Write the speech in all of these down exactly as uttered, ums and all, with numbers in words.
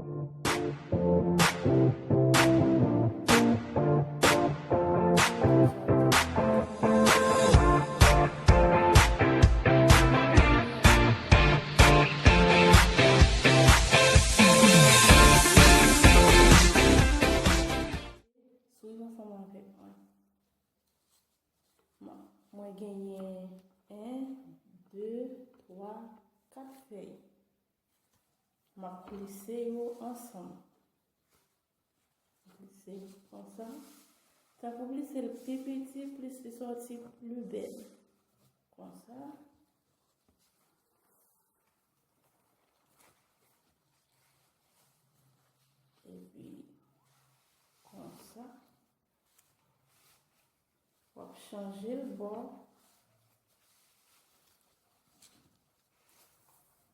Swiv ansanm avèk mwen. Mwen, mwen genyen en, de, twa, kat fèy. M ap plise yo ansanm. Plise konsa. Tank ou plise l pi piti, plis li sòti pli bèl. Konsa. Epi, konsa. W ap chanje l bò.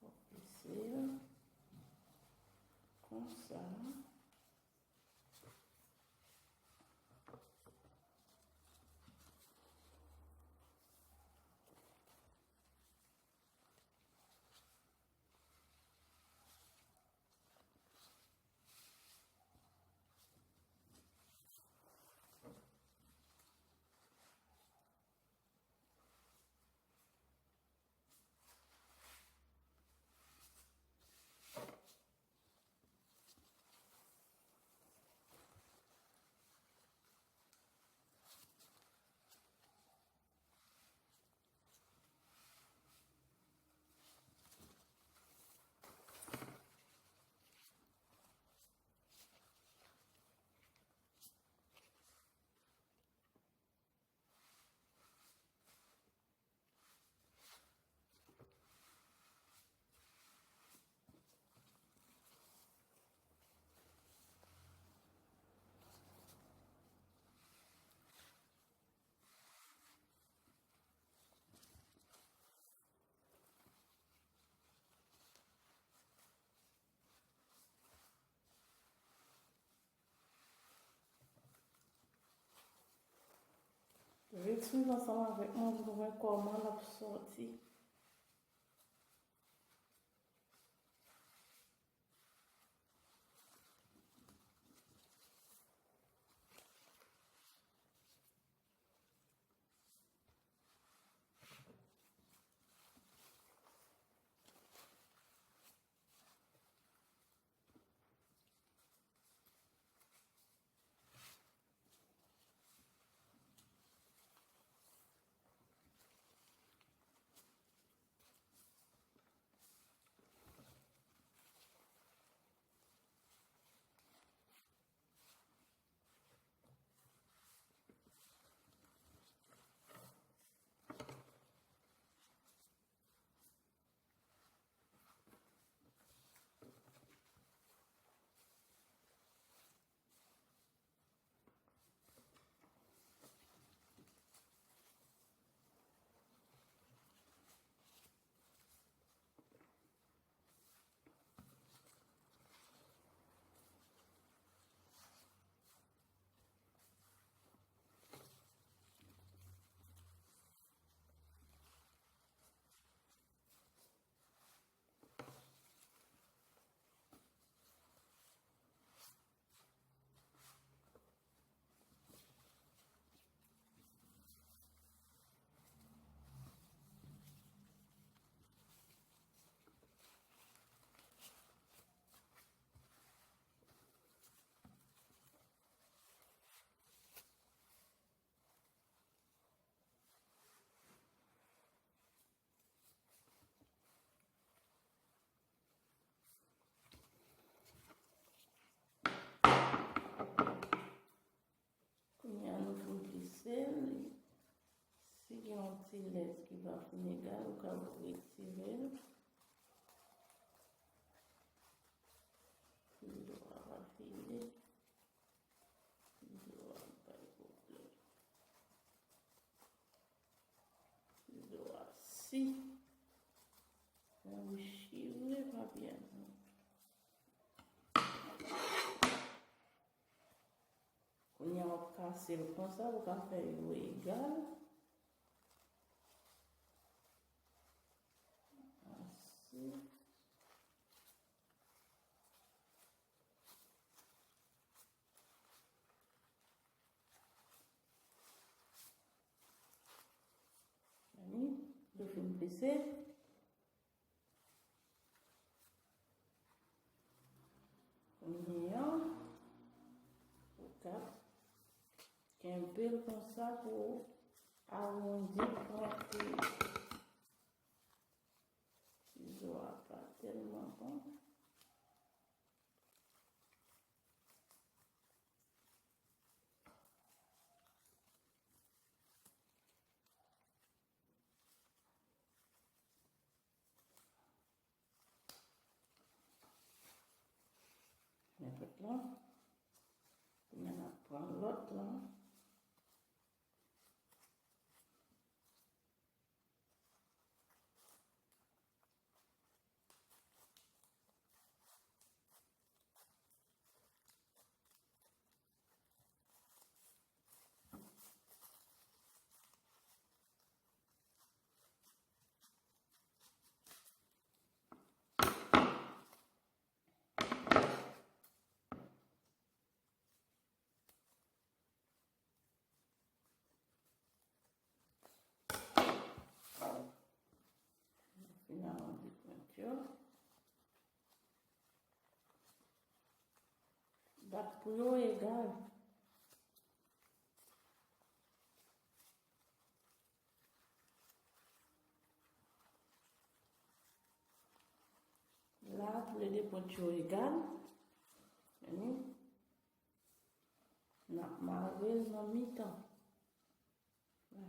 W ap plise l konsa. Ret swiv ansanm avèk mwen pou nou wè kòman l ap sòti. Kounye a nou fin plise l. Si gen yon ti lès ki pa fin egal, ou ka retire l. Rido a pa fini. Rido a bay pwoblèm. Rido a si. Nan chire papye a. Kounye a w ap kase l konsa pou w ka fè yo egal. Ase. Bese. Kounye a, ou ka kenbe l konsa pou awondi pwent. Sizo a pa tèlman bon. Men tout la. Kounye a n ap pran lòt la. Fin awondi pwent yo. Bat pou yo egal. La, toulède pwent yo egal. Tande? N ap mare l nan mitan. La.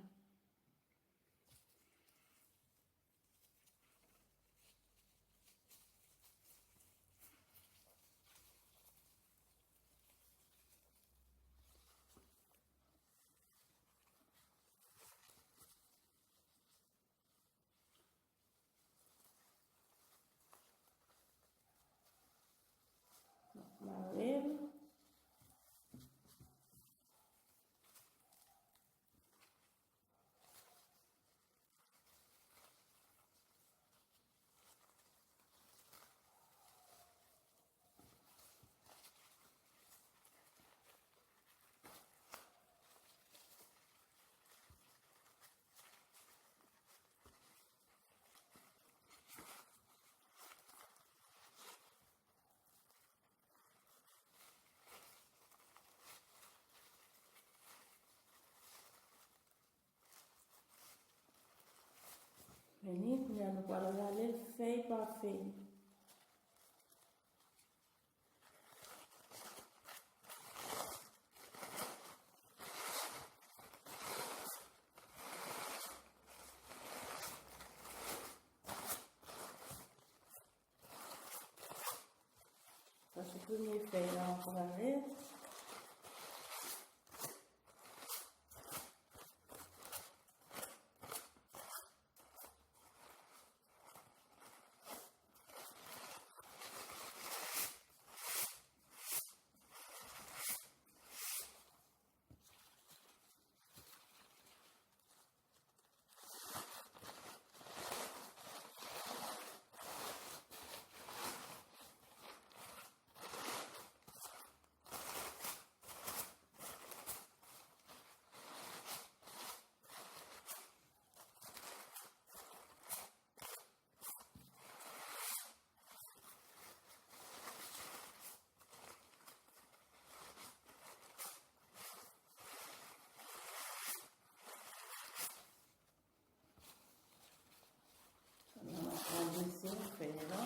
Mare l. Vini, kounye a nou pral rale l fèy pa fèy. Sa se premye fèy la an prale. Sa nan ap ranvèse fèy la.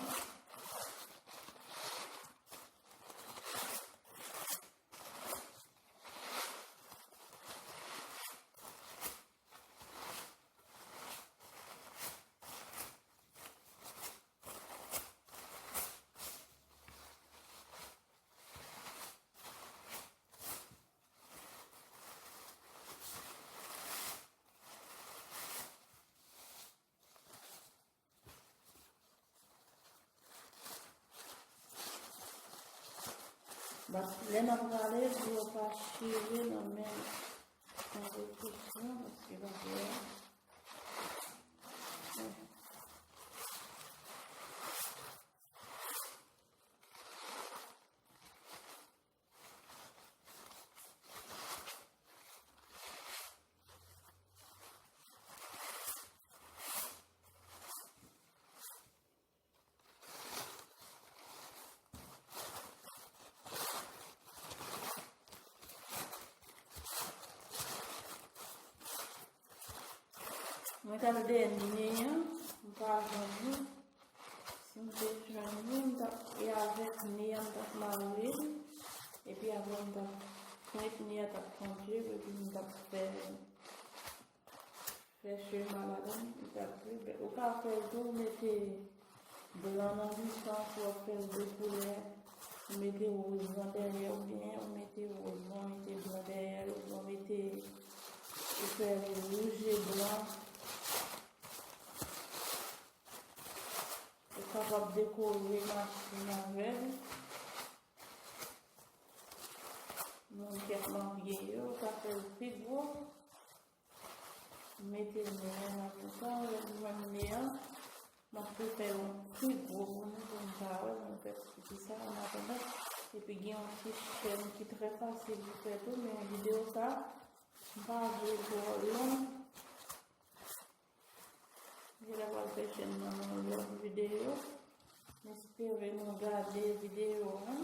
Bas, lè n ap rale, pou yo pa chire nan men avèk kesyon, paske pa vre. Mwen t al dènye an, m pa jwenn li. Si m te jwenn li, m t ap, e avèk ne a, m t ap mare l. Epi apre, m t ap pran ne a, t ap pran djib, epi m t ap fè, fè chema ladan l, li t ap pi bèl. Ou ka fè l tou, mete blan nan mitan, si w ap fè l de koulè, ou mete woz lan dèyè, oubyen ou mete woz lan, mete blan dèyè l, oubyen ou mete, ou fè l wouj e blan. Ou kapab dekore machin avè l. Nou kèk manpye yo, ou ka fè l pi gwo. Mete l menm an tou tan, lè m jwenn ne an, m ap tou fè yon pi gwo pou nou, pou nou ka wè, mwen fè ti sa an atandan. Epi gen yon ti chèn ki trè fasil pou fè tou, men videyo sa, m pa vle l twò long. Genlè m pral fè chèn nan yon lòt videyo. M espere nou gade videyo an.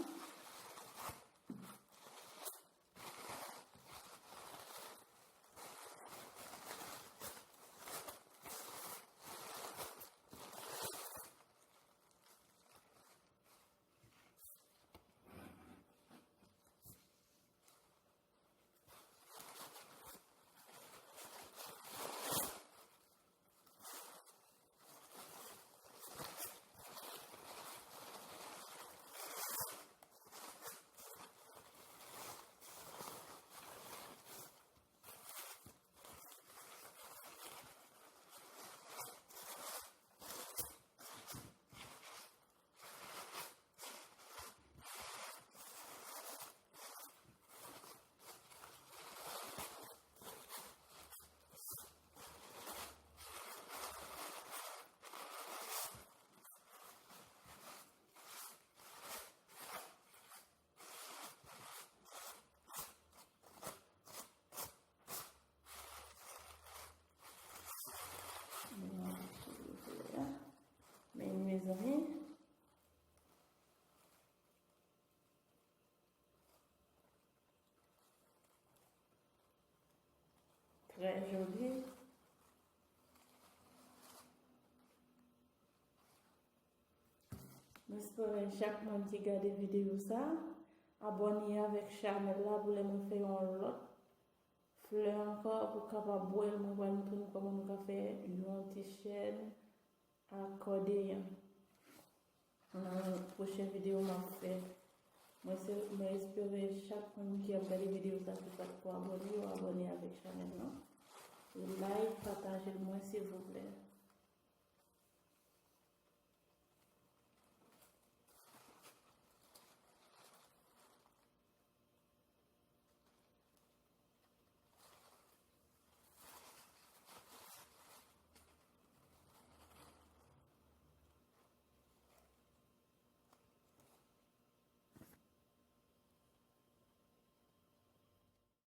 Men mezanmi, trè joli. M espere chak moun ki gade videyo sa, abòne avèk chanèl la pou lè mwen fè yon lòt flè ankò pou kapab wè l, mwen pral montre nou kòman nou ka fè yon ti chèn akòdeyon. Nan pwochen videyo m ap fè. Mwen se, mwen espere chak moun ki ap gade videyo sa ki pa t ko abòne, yo abòne avèk chanèl lan. Ou like, pataje l, mwen